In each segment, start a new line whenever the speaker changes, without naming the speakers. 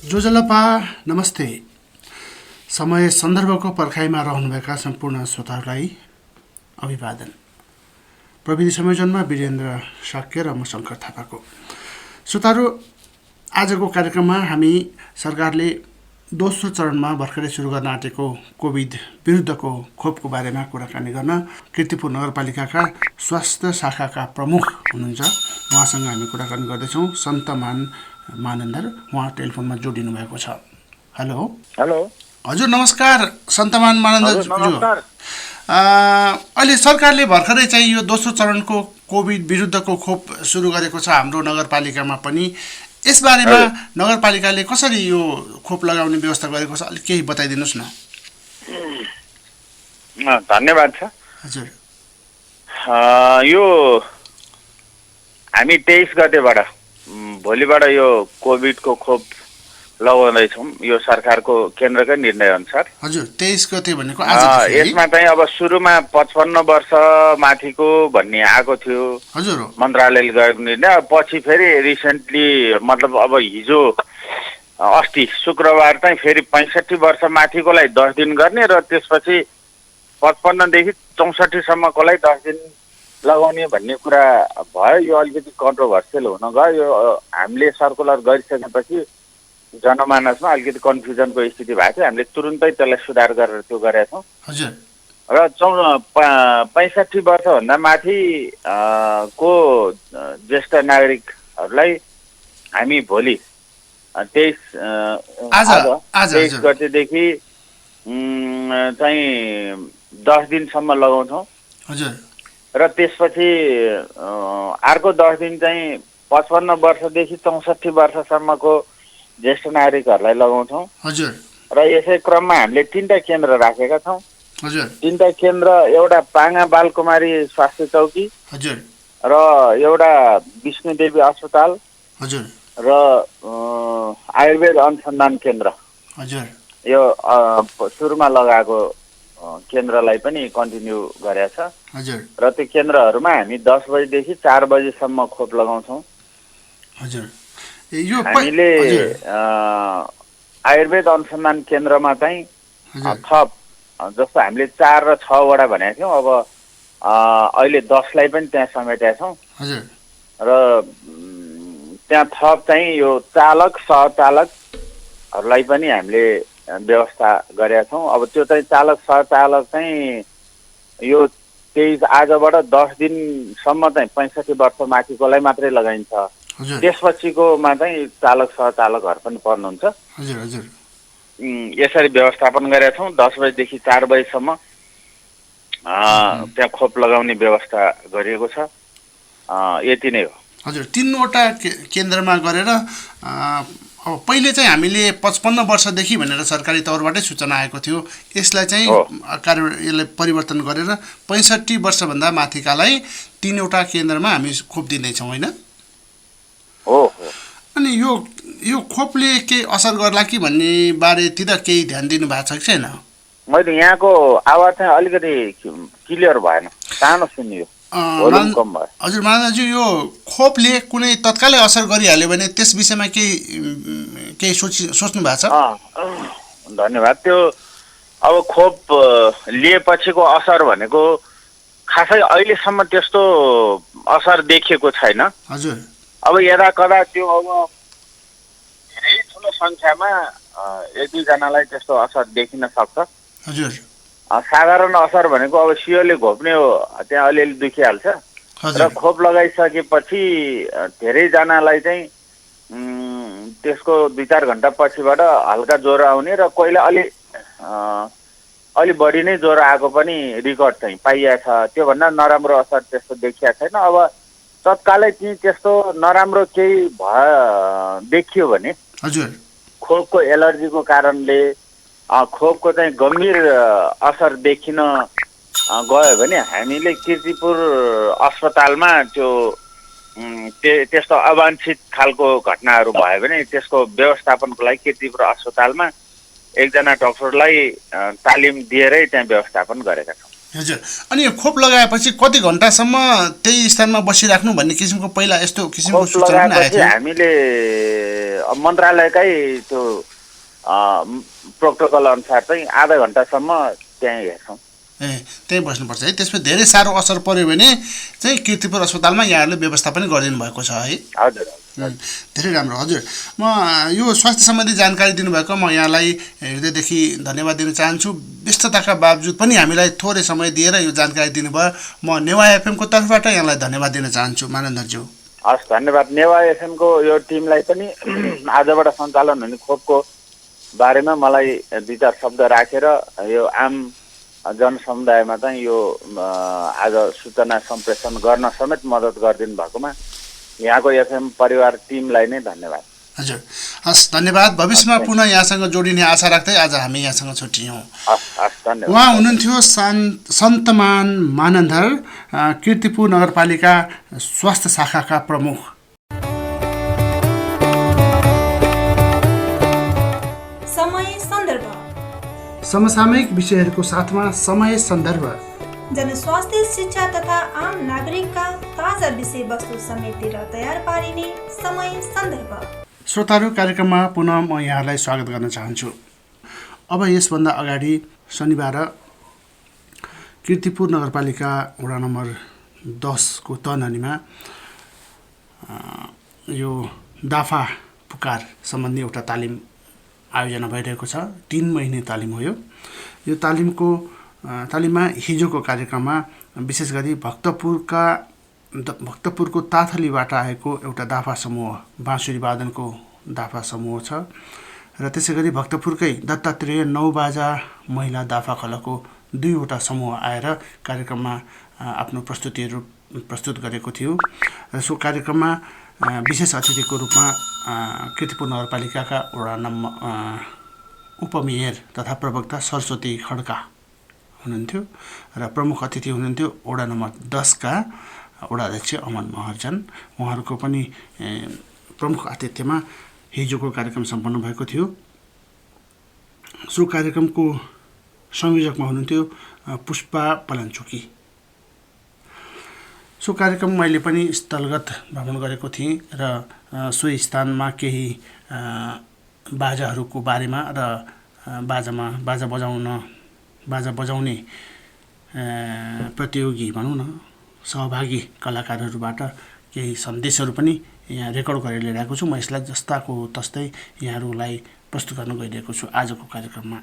जोजलपा नमस्ते। समय सन्दर्भको पर्खाइमा रहनुभएका सम्पूर्ण श्रोताहरूलाई अभिवादन। प्रविधि संयोजनमा वीरेन्द्र शाक्य र म शङ्कर थापाको। श्रोताहरू, आजको कार्यक्रममा हामी सरकारले दोस्रो चरणमा भर्खरै सुरु गर्न आँटेको कोभिड विरुद्धको खोपको बारेमा कुराकानी गर्न कीर्तिपुर नगरपालिकाका स्वास्थ्य शाखाका प्रमुख हुनुहुन्छ, उहाँसँग हामी कुराकानी गर्दैछौँ। सन्तमान मानन्दर, उहाँ टेलिफोनमा जोडिनु भएको छ। हेलो
हेलो
हजुर, नमस्कार सन्तमान मानन्दर।
नमस्कार।
अहिले सरकारले भर्खरै चाहिँ यो दोस्रो चरणको कोभिड विरुद्धको खोप सुरु गरेको छ हाम्रो नगरपालिकामा पनि। यसबारेमा नगरपालिकाले कसरी यो खोप लगाउने व्यवस्था गरेको छ, अलिक केही बताइदिनुहोस् न।
धन्यवाद छ।
हजुर,
यो हामी 23 गतेबाट भोलिबाट यो कोभिडको खोप लगाउँदैछौँ, यो सरकारको केन्द्रकै निर्णय अनुसार।
हजुर, 23 गते भनेको आज।
यसमा चाहिँ अब सुरुमा 55 वर्ष माथिको भन्ने आएको थियो।
हजुर,
मन्त्रालयले गरेको निर्णय। पछि फेरि रिसेन्टली मतलब अब हिजो अस्ति शुक्रबार चाहिँ फेरि 65 वर्ष माथिकोलाई 10 दिन गर्ने र त्यसपछि 55 देखि 64 सम्मकोलाई 10 दिन लगाउने भन्ने कुरा भयो। यो अलिकति कन्ट्रोभर्सियल हुन गयो। यो हामीले सर्कुलर गरिसकेपछि जनमानसमा अलिकति कन्फ्युजनको स्थिति भएको थियो। हामीले तुरुन्तै त्यसलाई सुधार गरेर त्यो गरेका छौँ।
हजुर,
र 65 वर्षभन्दा माथि को ज्येष्ठ नागरिकहरूलाई हामी भोलि 23 गतेदेखि चाहिँ 10 दिनसम्म लगाउँछौँ।
हजुर,
र त्यसपछि अर्को 10 दिन चाहिँ 55 वर्षदेखि 64 वर्षसम्मको ज्येष्ठ नागरिकहरूलाई लगाउँछौँ।
हजुर,
र यसै क्रममा हामीले 3टा केन्द्र राखेका छौँ।
हजुर,
3टा केन्द्र, एउटा पाङा बालकुमारी स्वास्थ्य चौकी,
हजुर,
र एउटा विष्णुदेवी अस्पताल,
हजुर,
र आयुर्वेद अनुसन्धान केन्द्र।
हजुर,
यो सुरुमा लगाएको केन्द्रलाई पनि कन्टिन्यू गरेका छ।
हजुर,
र त्यो केन्द्रहरूमा हामी 10 बजेदेखि 4 बजेसम्म खोप लगाउँछौँ।
हजुर। यो
हामीले आयुर्वेद अनुसन्धान केन्द्रमा चाहिँ थप जस्तो हामीले 4 र 6 वटा भनेका थियौँ, अब अहिले 10लाई पनि त्यहाँ समेटेका छौँ।
हजुर,
र त्यहाँ थप चाहिँ यो चालक सहचालकहरूलाई पनि हामीले व्यवस्था गरेका छौँ। अब त्यो चाहिँ चालक सहचालक चाहिँ यो 23 आजबाट 10 दिनसम्म चाहिँ 65 वर्ष माथिकोलाई मात्रै लगाइन्छ। त्यसपछिकोमा चाहिँ चालक सहचालकहरू पनि पर्नुहुन्छ।
हजुर, हजुर।
यसरी व्यवस्थापन गरेका छौँ। 10 बजेदेखि 4 बजेसम्म त्यहाँ खोप लगाउने व्यवस्था गरिएको छ। यति नै हो।
हजुर, 3वटा केन्द्रमा गरेर अब पहिले चाहिँ हामीले 55 वर्षदेखि भनेर सरकारी तौरबाटै सूचना आएको थियो। यसलाई चाहिँ यसलाई परिवर्तन गरेर 65 वर्षभन्दा माथिकालाई 3वटा केन्द्रमा हामी खोप दिँदैछौँ, होइन?
हो।
अनि यो खोपले केही असर गर्ला कि भन्ने बारेतिर केही ध्यान दिनु भएको छ कि छैन?
मैले यहाँको आवाज चाहिँ अलिकति क्लियर भएन, सानो सुनियो।
हजुर मानन्दज्यू, यो खोपले कुनै तत्कालै असर गरिहाल्यो भने त्यस विषयमा केही सोच्नु भएको छ?
धन्यवाद। त्यो अब खोप लिएपछिको असर भनेको खासै अहिलेसम्म त्यस्तो असर देखिएको छैन।
हजुर।
अब यदा कदा त्यो अब धेरै ठुलो सङ्ख्यामा 1-2जनालाई त्यस्तो असर देखिन सक्छ।
हजुर।
साधारण असर भनेको अब सियोले घोप्ने हो, त्यहाँ अलिअलि दुखिहाल्छ। र खोप लगाइसकेपछि धेरैजनालाई चाहिँ त्यसको 2-4 घन्टा पछिबाट हल्का ज्वरो आउने र कोहीलाई अलि बढी नै ज्वरो आएको पनि रेकर्ड चाहिँ पाइएको छ। त्योभन्दा नराम्रो असर त्यस्तो देखिएको छैन। अब तत्कालै चाहिँ त्यस्तो नराम्रो केही देखियो भने
हजुर
खोपको एलर्जीको कारणले खोपको चाहिँ गम्भीर असर देखिन गयो भने हामीले कीर्तिपुर अस्पतालमा त्यस्तो अवांछित खालको घटनाहरू भयो भने त्यसको व्यवस्थापनको लागि कीर्तिपुर अस्पतालमा एकजना डाक्टरलाई तालिम दिएरै त्यहाँ व्यवस्थापन गरेका छौँ।
हजुर। अनि यो खोप लगाएपछि कति घन्टासम्म त्यही स्थानमा बसिराख्नु भन्ने किसिमको पहिला यस्तो किसिमको
खोप
सूचना पनि आएको
लगाएपछि
थियो?
हामीले मन्त्रालयकै त्यो प्रोटोकल अनुसार चाहिँ आधा घन्टासम्म त्यहीँ हेर्छौँ।
ए त्यहीँ बस्नुपर्छ है। त्यसमा धेरै साह्रो असर पर्यो भने चाहिँ कीर्तिपुर अस्पतालमा यहाँहरूले व्यवस्था पनि गरिदिनु भएको छ है?
हजुर।
धेरै राम्रो। हजुर, म यो स्वास्थ्य सम्बन्धी जानकारी दिनुभएको म यहाँलाई हृदयदेखि धन्यवाद दिन चाहन्छु। व्यस्तताका बावजुद पनि हामीलाई थोरै समय दिएर यो जानकारी दिनुभयो। म नेवा एफएमको तर्फबाट यहाँलाई धन्यवाद दिन चाहन्छु मानन्दरज्यू।
हस्, धन्यवाद। नेवा एफएमको यो टिमलाई पनि आजबाट सञ्चालन हुने खोपको बारेमा मलाई 2-4 शब्द राखेर यो आम जनसमुदायमा चाहिँ यो आज सूचना सम्प्रेषण गर्न समेत मद्दत गरिदिनु भएकोमा यहाँको एफएम परिवार टिमलाई नै धन्यवाद।
हजुर, हस्, धन्यवाद। भविष्यमा पुनः यहाँसँग जोडिने आशा राख्दै आज हामी यहाँसँग छुट्टियौँ।
हस्, धन्यवाद।
उहाँ हुनुहुन्थ्यो सन्तमान मानन्धर, कीर्तिपुर नगरपालिका स्वास्थ्य शाखाका प्रमुख। समसामयिक विषयहरूको साथमा समय सन्दर्भ,
जनस्वास्थ्य, शिक्षा तथा आम नागरिकका ताजा विषयवस्तु समेटेर तयार पारिने समय सन्दर्भ।
श्रोताहरू, कार्यक्रममा पुनः म यहाँलाई स्वागत गर्न चाहन्छु। अब यसभन्दा अगाडि शनिबार कीर्तिपुर नगरपालिका वडा नम्बर 10 को तनहनीमा यो दाफा पुकार सम्बन्धी एउटा तालिम आयोजना भइरहेको छ। 3 महिने तालिम हो यो तालिममा हिजोको कार्यक्रममा विशेष गरी भक्तपुरको ताथलीबाट आएको एउटा दाफा समूह, बाँसुरी वादनको दाफा समूह छ र त्यसै गरी भक्तपुरकै दत्तात्रेय नौबाजा महिला दाफा खलको 2वटा समूह आएर कार्यक्रममा आफ्नो प्रस्तुतिहरू प्रस्तुत गरेको थियो र सो कार्यक्रममा विशेष अतिथिको रूपमा कीर्तिपुर नगरपालिकाका वडा नम्बर उपमेयर तथा प्रवक्ता सरस्वती खड्का हुनुहुन्थ्यो र प्रमुख अतिथि हुनुहुन्थ्यो वडा नम्बर 10 का वडा अध्यक्ष अमन महर्जन। उहाँहरूको पनि प्रमुख आतिथ्यमा हिजोको कार्यक्रम सम्पन्न भएको थियो। सो कार्यक्रमको संयोजकमा हुनुहुन्थ्यो पुष्पा पलाञ्चोकी। सो कार्यक्रम मैले पनि स्थलगत भ्रमण गरेको थिएँ र सो स्थानमा केही बाजाहरूको बारेमा र बाजा बजाउने प्रतियोगी भनौँ न सहभागी कलाकारहरूबाट केही सन्देशहरू पनि यहाँ रेकर्ड गरेर ल्याएको छु। म यसलाई जस्ताको तस्तै यहाँहरूलाई प्रस्तुत गर्न गइरहेको छु आजको कार्यक्रममा।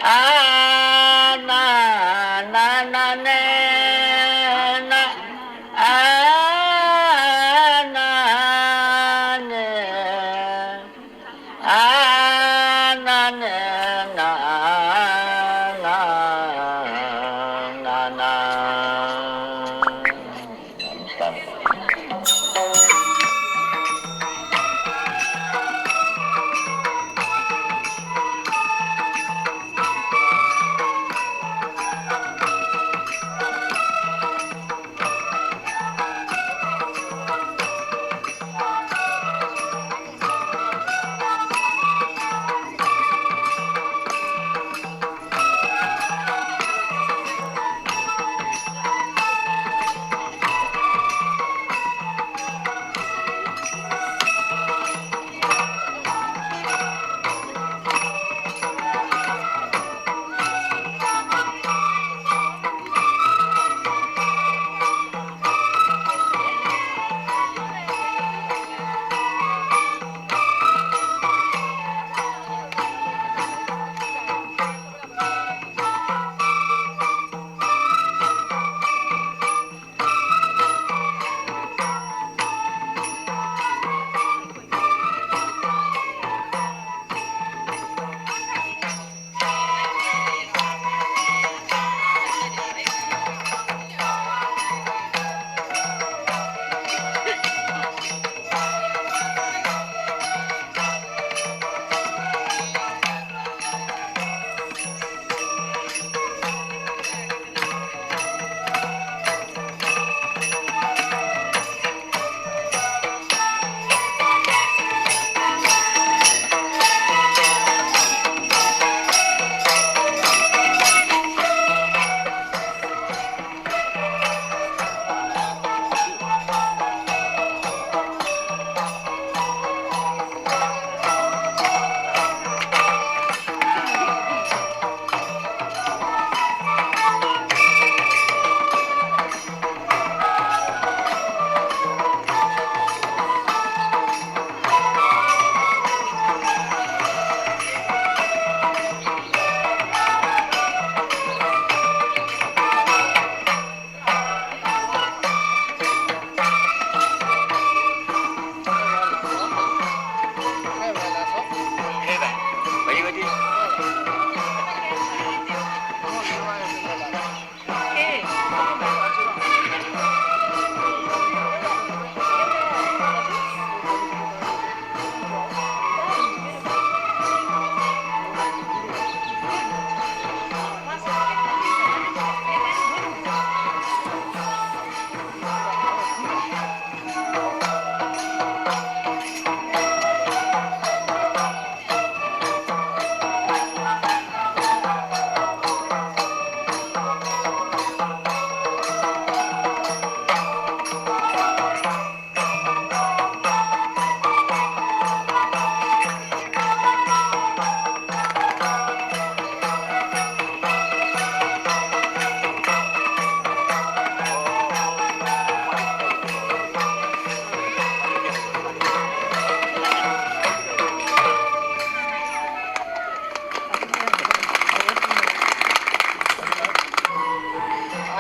आ ना ना ना ने ना आ ना ने आ ना ने ना ना ना ना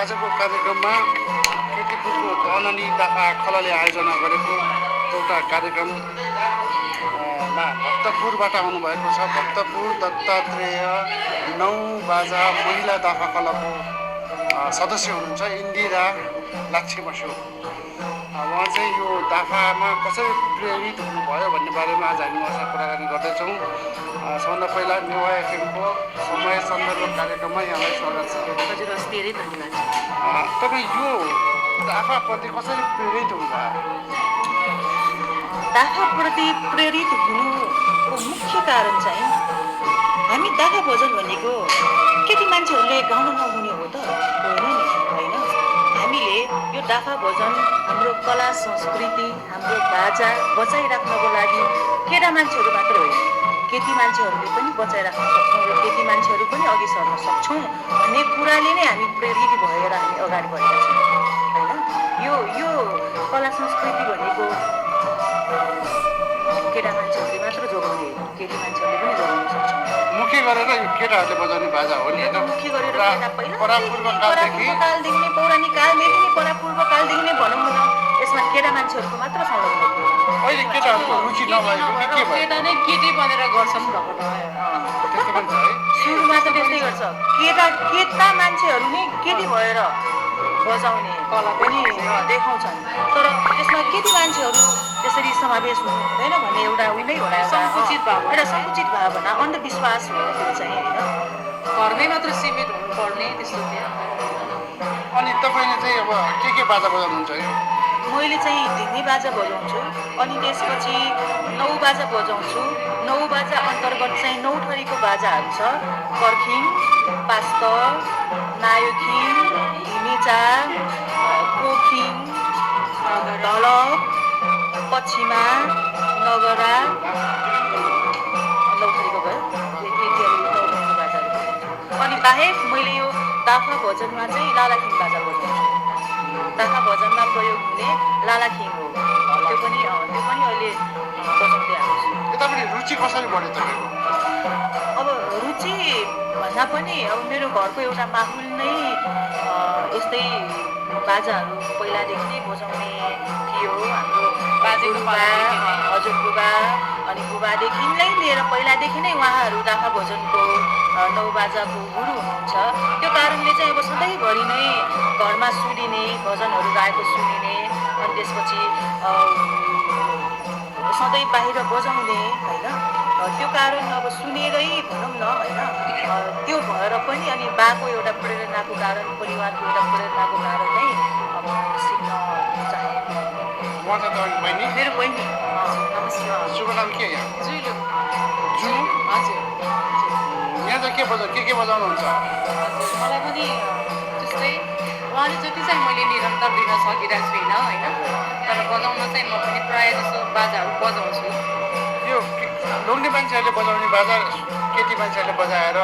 आजको कार्यक्रममा केटीपुरको धननी दाफा खलले आयोजना गरेको एउटा कार्यक्रम मा भक्तपुरबाट आउनुभएको छ। भक्तपुर दत्तात्रेय 9 बाजा महिला दाफा खलको सदस्य हुनुहुन्छ इन्दिरा लाक्षेमसु। उहाँ चाहिँ यो दाफामा कसरी प्रेरित हुनुभयो भन्ने बारेमा आज हामी उहाँसँग कुराकानी गर्दैछौँ। सबभन्दा पहिला नेवा एफएमको समय सन्दर्भ कार्यक्रममा यहाँलाई स्वागत छ।
हजुर हस्, धेरै धन्यवाद।
तपाईँ यो दाफाप्रति कसरी प्रेरित हुनुभयो?
दाफाप्रति प्रेरित हुनुको मुख्य कारण चाहिँ हामी दाफा भोजन भनेको केटी मान्छेहरूले गाउन नहुने हो त होइन नि, होइन। हामीले यो दाफा भोजन हाम्रो कला संस्कृति हाम्रो बाजा बचाइराख्नको लागि केटा मान्छेहरू मात्र होइन, केटी मान्छेहरूले पनि बचाइराख्न सक्छौँ र केटी मान्छेहरू पनि अघि सर्न सक्छौँ भन्ने कुराले नै हामी प्रेरित भएर हामी अगाडि बढेका छौँ, होइन। यो कला संस्कृति भनेको केटा मान्छेहरूले मात्र जोगाउने, केटी मान्छेहरूले पनि जोगाउन सक्छौँ।
मुख्य गरेर यो केटाहरूले बजाउने बाजा हो नि
यो त
होइन?
मुख्य गरेर
पुरा-
केटा पहिला
परापूर्व कालदेखि
कालदेखि नै पौराणिक कालदेखि नै परापूर्व कालदेखि नै भनौँ न यसमा केटा मान्छेहरूको मात्र संलग्न थियो।
अहिले केटाहरूको रुचि नभएको कि के भयो?
केटा नै केटी बनेर गर्छन् भएको त
त्यस्तो पनि छ है।
सुरुमा त त्यस्तै गर्छ, केटा मान्छेहरू नै केटी भएर बजाउने कला पनि देखाउँछन्, तर त्यसमा केटी मान्छेहरू त्यसरी समावेश हुनु हुँदैन भन्ने एउटा उयो नै होला,
सङ्कुचित भावना।
एउटा सङ्कुचित भावना, अन्धविश्वास हो त्यो चाहिँ होइन।
घरमै मात्र सीमित हुनुपर्ने त्यस्तो थियो।
अनि तपाईँले चाहिँ अब के बाजा बजाउनुहुन्छ है?
मैले चाहिँ धिमी बाजा बजाउँछु, अनि त्यसपछि नौ बाजा बजाउँछु। नौ बाजा अन्तर्गत चाहिँ 9 थरीको बाजाहरू छ, कर्खिङ, पास्त, नायोखिङ, धिमेचा, कोखिङ, ढलक, पश्चिमा, नगरा, 9 थरीको भयो। यतिहरू 9 थरीको बाजाहरू बजाउँछु। अनि बाहेक मैले यो दाफा भजनमा चाहिँ लालाखिङ बाजा बजाउँछु। दाफा भजनमा प्रयोग हुने लालाखिङ हो, त्यो पनि अहिले बजाउँदै आएको छु।
यता पनि रुचि कसरी बढ्यो तपाईँको?
अब रुचि भन्दा पनि अब मेरो घरको एउटा माहौल नै यस्तै बाजाहरू पहिलादेखि नै बजाउने थियो। हाम्रो
बाजेको
बुबा,
पालादेखि नै।
हजुर बुबा अनि बुबादेखि नै लिएर पहिलादेखि नै उहाँहरू दाफा भजनको 9 बाजाको गुरु हुनुहुन्छ। त्यो कारणले चाहिँ अब सधैँभरि नै घरमा सुनिने भजनहरू गाएको सुनिने, अनि त्यसपछि सधैँ बाहिर बजाउने होइन, त्यो कारण अब सुनेरै भनौँ न होइन, त्यो भएर पनि अनि बाको एउटा प्रेरणाको कारण, परिवारको एउटा प्रेरणाको कारण नै अब सिक्न चाहे।
उहाँ चाहिँ तपाईँको बहिनी?
मेरो बहिनी नमस्कार।
शुभ नाम के यहाँ?
जुइलो
जुन?
हजुर
यहाँ चाहिँ के बजाउनुहुन्छ?
हजुर मलाई पनि त्यस्तै उहाँले जति चाहिँ मैले निरन्तर दिन सकिरहेको छुइनँ होइन, तर बजाउन चाहिँ म पनि प्रायः जस्तो बाजाहरू बजाउँछु।
यो लोग्ने मान्छेहरूले बजाउने बाजा केटी मान्छेहरूले बजाएर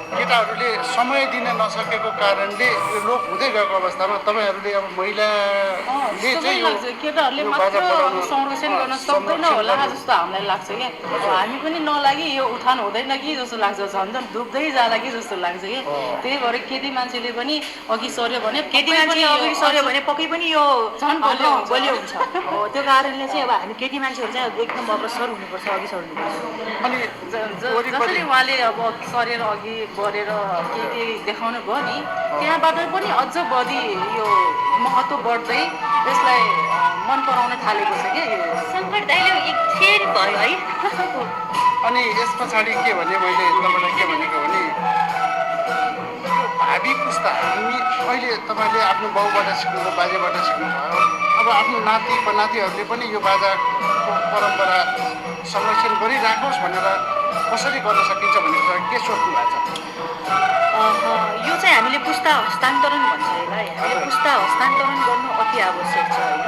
केटाहरूले समय दिन नसकेको कारणले यो लोप हुँदै गएको अवस्थामा तपाईँहरूले अब महिलाले चाहिँ यो
केटाहरूले
यो
मात्र
बाजा बजाउनु
संरक्षण गर्न सक्दैन होला जस्तो हामीलाई लाग्छ क्या। हामी पनि नलागि यो उठान हुँदैन कि जस्तो लाग्छ, झन् झन् डुब्दै जाला कि जस्तो लाग्छ कि। त्यही भएर केटी मान्छेले पनि अघि सर्यो भने
केटी मान्छे अघि सर्यो भने पक्कै पनि यो
झन् बलियो हुन्छ।
बलियो हुन्छ। त्यो कारणले चाहिँ अब हामी केटी मान्छेहरू चाहिँ एकदम अग्रसर हुनुपर्छ, अघि सर्नुपर्छ।
अनि
जसरी उहाँले अब सरेर अघि बढेर के देखाउनु भयो नि, त्यहाँबाट पनि अझ बढी यो महत्त्व बढ्दै यसलाई मन पराउन थालेको छ क्या यो
सङ्कट दाइले एक फेरि भयो है।
अनि यस पछाडि के भने मैले तपाईँलाई के भनेको भने यो भावी पुस्ता हामी अहिले तपाईँले आफ्नो बाउबाट सिक्नुभयो, बाजेबाट सिक्नुभयो, अब आफ्नो नाति नातिहरूले पनि यो बाजाको परम्परा संरक्षण गरिराखोस् भनेर कसरी गर्न सकिन्छ भन्ने कुरा के सोच्नु भएको छ?
यो चाहिँ हामीले पुस्ता हस्तान्तरण भन्छ यसलाई, हामीले पुस्ता हस्तान्तरण गर्नु अति आवश्यक छ होइन।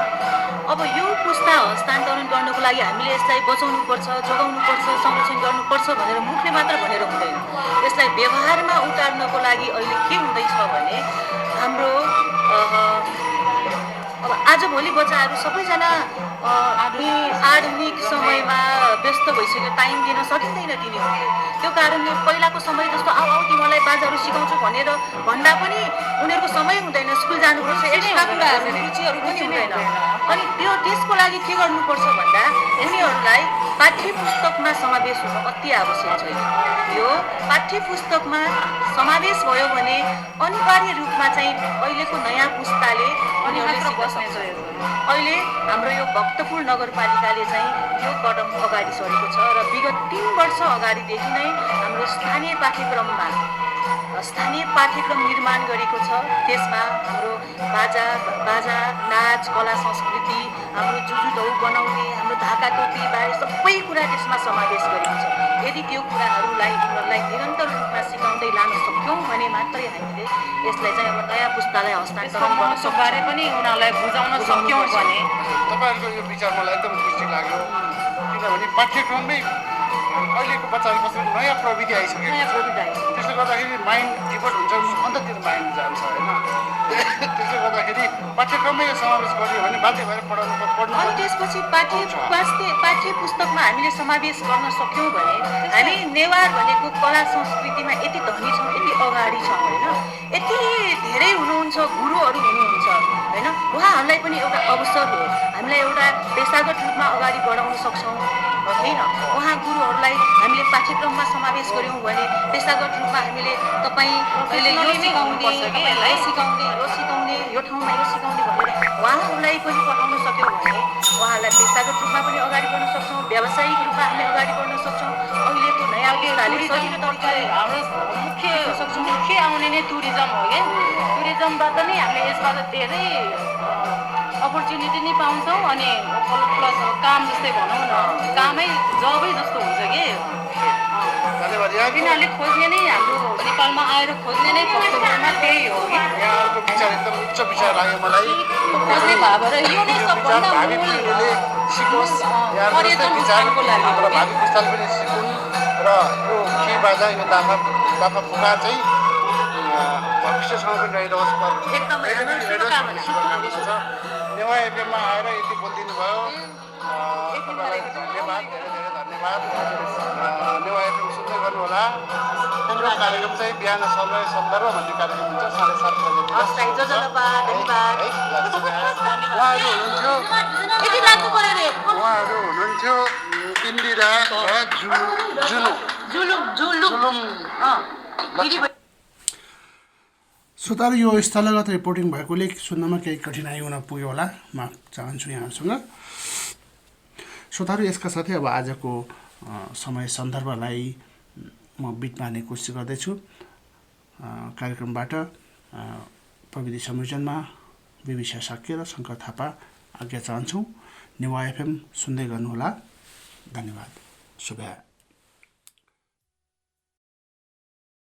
अब यो पुस्ता हस्तान्तरण गर्नको लागि हामीले यसलाई बचाउनुपर्छ, जोगाउनुपर्छ, संरक्षण गर्नुपर्छ भनेर मुखले मात्र भनेर हुँदैन। यसलाई व्यवहारमा उतार्नको लागि अहिले के हुँदैछ भने हाम्रो अब आजभोलि बच्चाहरू सबैजना आधुनिक समयमा व्यस्त भइसक्यो, टाइम दिन सकिँदैन तिनीहरूले। त्यो कारणले पहिलाको समय जस्तो आऊ तिमीलाई बाजाहरू सिकाउँछु भनेर भन्दा पनि उनीहरूको समय हुँदैन, स्कुल जानुपर्छ, एक्स्ट्रा कुराहरू रुचिहरू पनि हुँदैन। अनि त्यसको लागि के गर्नुपर्छ भन्दा उनीहरूलाई पाठ्य पुस्तकमा समावेश हुनु अति आवश्यक छ। यो पाठ्य पुस्तकमा समावेश भयो भने अनिवार्य रूपमा चाहिँ अहिलेको नयाँ पुस्ताले उनीहरूले सिक्न सक्छ। अहिले हाम्रो यो भक्तपुर नगरपालिकाले चाहिँ यो कदम अगाडि सरेको छ र विगत 3 वर्ष अगाडिदेखि नै हाम्रो स्थानीय पाठ्यक्रम निर्माण गरेको छ। त्यसमा हाम्रो बाजा नाच कला संस्कृति, हाम्रो जुजुटौ बनाउने, हाम्रो ढाका टोपी बारे सबै कुरा त्यसमा समावेश गरेको छ। यदि त्यो कुराहरूलाई उनीहरूलाई निरन्तर रूपमा सिकाउँदै लान सक्यौँ भने मात्रै हामीले यसलाई चाहिँ अब नयाँ पुस्तालाई हस्तान्तरण गर्न सक्छौँ।
बारे पनि उनीहरूलाई बुझाउन सक्यौँ भने
तपाईँहरूको यो विचार मलाई एकदम खुसी लाग्यो, किनभने पाठ्यक्रममै अहिलेको बच्चाहरू कसरी नयाँ प्रविधि आइसकेको छ, त्यसले गर्दाखेरि माइन्ड डिभर्ट हुन्छ, अन्त त्यो माइन्ड जान्छ होइन। त्यसले गर्दाखेरि पाठ्यक्रममै समावेश गरियो भने बाध्य भएर पढ्नु
अनि त्यसपछि पाठ्य पुस्तकमा हामीले समावेश गर्न सक्यौँ भने हामी नेवार भनेको कला संस्कृतिमा यति धनी छौँ, यति अगाडि छौँ होइन। यति धेरै हुनुहुन्छ, गुरुहरू हुनुहुन्छ होइन। उहाँहरूलाई पनि एउटा अवसर हो, हामीलाई एउटा पेसागत रूपमा अगाडि बढाउन सक्छौँ होइन। उहाँ गुरुहरूलाई हामीले पाठ्यक्रममा समावेश गऱ्यौँ भने पेसागत रूपमा हामीले तपाईँले यो सिकाउने, यो सिकाउने, यो ठाउँमा यो सिकाउने भनेर उहाँहरूलाई पनि पठाउन सक्यौँ भने उहाँहरूलाई पेसागत रूपमा पनि अगाडि बढ्न सक्छौँ, व्यावसायिक रूपमा हामीले अगाडि बढ्न सक्छौँ। अहिलेको नयाँ सजिलो तरिकाले
हाम्रो मुख्य आउने नै टुरिज्म हो क्या। टुरिज्मबाट नै हामीले यसबाट धेरै अपर्च्युनिटी नै पाउँछौँ अनि प्लस काम जस्तै भनौँ न, कामै जबै जस्तो हुन्छ कि। तिनीहरूले खोज्ने नै हाम्रो नेपालमा आएर खोज्ने नै कस्तुरमा त्यही हो कि।
यहाँहरूको विचार एकदम उच्च विचार लाग्यो मलाई।
खोज्ने भयो भने यो नै सबभन्दा
भावी पिँढीले सिकोस्, यहाँहरूको जस्तै विचार हाम्रो भावी पुस्ताले पनि सिकुन् र यो खी बाजा, यो लाफा पुका चाहिँ भविष्यसँग पनि रहिरहोस्।
एकदमै
शुभकामना छ। नेवा एफएममा आएर यति बोलिदिनु भयो, तपाईँलाई धन्यवाद, धेरै धेरै धन्यवाद। नेवा एफएम सुन्दै गर्नुहोला। हाम्रो कार्यक्रम चाहिँ बिहान समय सन्दर्भ भन्ने कार्यक्रम हुन्छ 7:30 बजे। उहाँहरू हुनुहुन्थ्यो इन्दिरा र जुलुम। श्रोताहरू, यो स्थलगत रिपोर्टिङ भएकोले सुन्नमा केही कठिनाइ हुन पुग्यो होला, माफ चाहन्छु यहाँहरूसँग। श्रोताहरू, यसका साथै अब आजको समय सन्दर्भलाई म बिट मार्ने कोसिस गर्दैछु। कार्यक्रमबाट प्रविधि संयोजनमा विविशा साक्य र शङ्कर थापा आज्ञा चाहन्छौँ। नेवा एफएम सुन्दै गर्नुहोला। धन्यवाद। शुभ